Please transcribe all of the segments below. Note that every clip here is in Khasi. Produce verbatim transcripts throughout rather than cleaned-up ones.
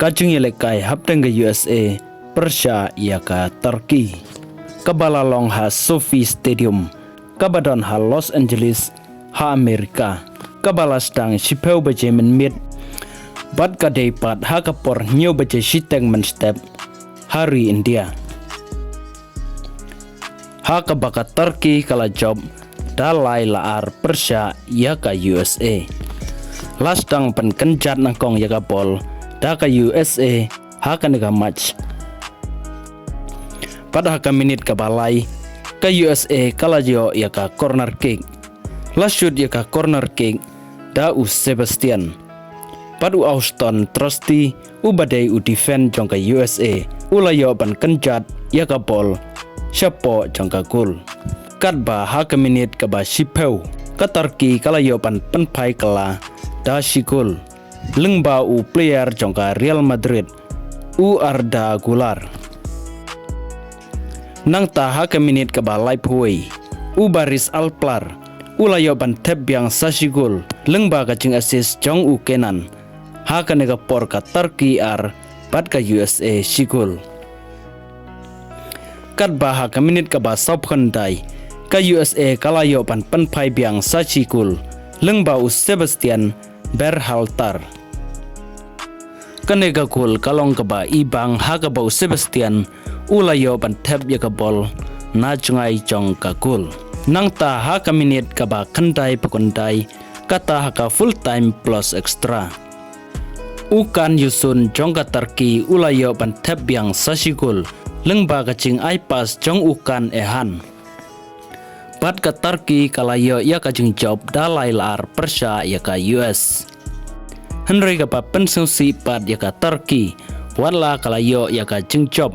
Ka jingïalehkai hapdeng ka U S A pyrshah ïa ka Turkey, kaba la long ha SoFi Stadium, kaba don ha Los Angeles, ha Amerika, kaba la sdang shiphew baje mynmiet bad ka dei pat ha ka por hynñiew baje shiteng mynstep ha ri India, ha kaba ka Turkey ka la jop da lai la ar pyrshah ïa ka U S A. La sdang pynkynjat nyngkong ïa ka bol da ka U S A ha kane ka match. Bad ha ka minit kaba lai, ka U S A ka la ïoh ïa ka corner kick. La shoot ïa ka corner kick da u Sebastian. Bad u Auston Trusty, uba dei u defend jong ka U S A, u la ïoh ban kynjat ïa ka bol shapoh jong ka goal. Katba ha ka minit kaba shiphew, ka Turkey ka la ïoh ban pynphai kylla da shi goal lyngba u player jong ka Real Madrid, u Arda Guler. Nangta ha ka minit kaba laiphew wei, u Baris Alplar u la ïoh ban thep biang sa shi goal lyngba ka jing-assist jong u Kenan. Ha kane ka por ka Turkey ar bad ka U S A shi goal. Katba ha ka minit kaba sawphew khyndai, ka U S A ka la ïoh ban pynphai biang sa shi goal lyngba u Sebastian Berhalter. Kane ka goal ka long kaba ibang ha kaba u Sebastian u la ïoh ban thep ïa ka bol na jngai jong ka goal. Nangta ha ka minit kaba khyndaiphew khyndai, kata ha ka full time plus extra, u Can Yusun jong ka Turkey u la ïoh ban thep biang sa shi goal lyngba ka jingai pass jong u Can Ayhan. Bad ka Turkey ka la ïoh ïa ka jingjop da lai la ar pyrshah ïa ka U S. Hynrei kaba pynsngewsih pat ïa ka Turkey, watla ka la ïoh ïa ka jingjop,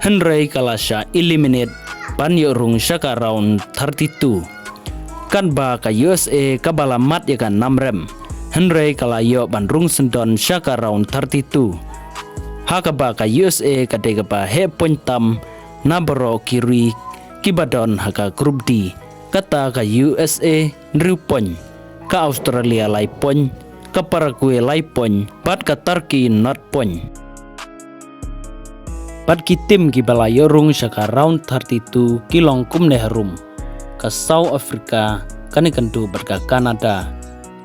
hynrei ka la shah eliminate ban ïoh rung sha ka round thirty-two. Katba ka U S A kaba la mad ïa ka namrem, hynrei ka la ïoh ban rung syndon sha ka round thirty-two, ha kaba ka U S A ka dei kaba heh point tam na baroh ki ri kiba don ha ka Group D. Kata ka U S A hynriew point, ka Australia lai point, ka Paraguay lai point bad ka Turkey not point. Bad ki tim kiba la ïoh rung sha ka round thirty-two ki long kumne harum: ka South Africa kan ïakynduh bad ka Canada,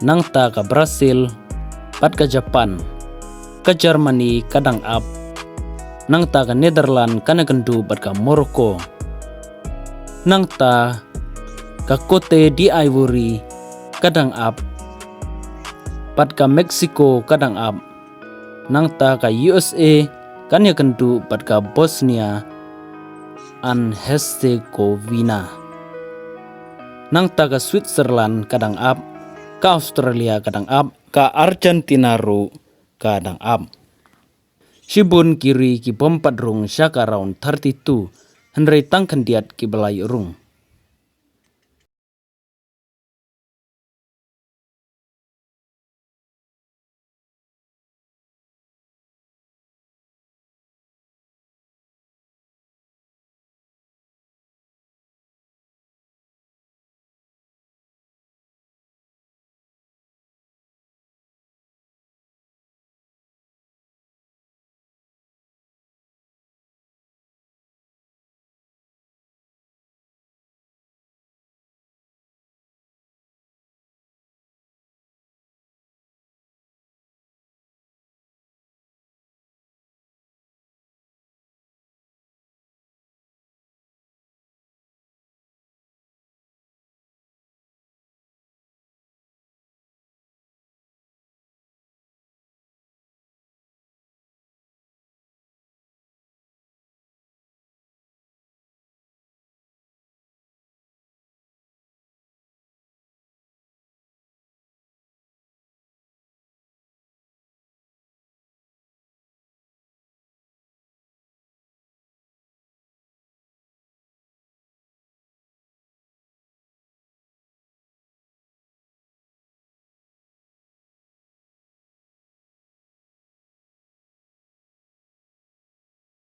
nangta ka Brazil bad ka Japan. Ka Germany ka dang ap, nangta ka Netherlands kan ïakynduh bad ka Morocco, nangta ka Cote d'Ivoire ka dang ap, bad ka Mexico ka dang ap, nangta ka U S A kan ïakynduh bad ka Bosnia and Herzegovina, nangta ka Switzerland ka dang ap, ka Australia ka dang ap, ka Argentina ruh ka dang ap. Shibun ki ri ki bym pat rung sha ka round thirty-two, hynrei tang khyndiat kiba la ïoh rung.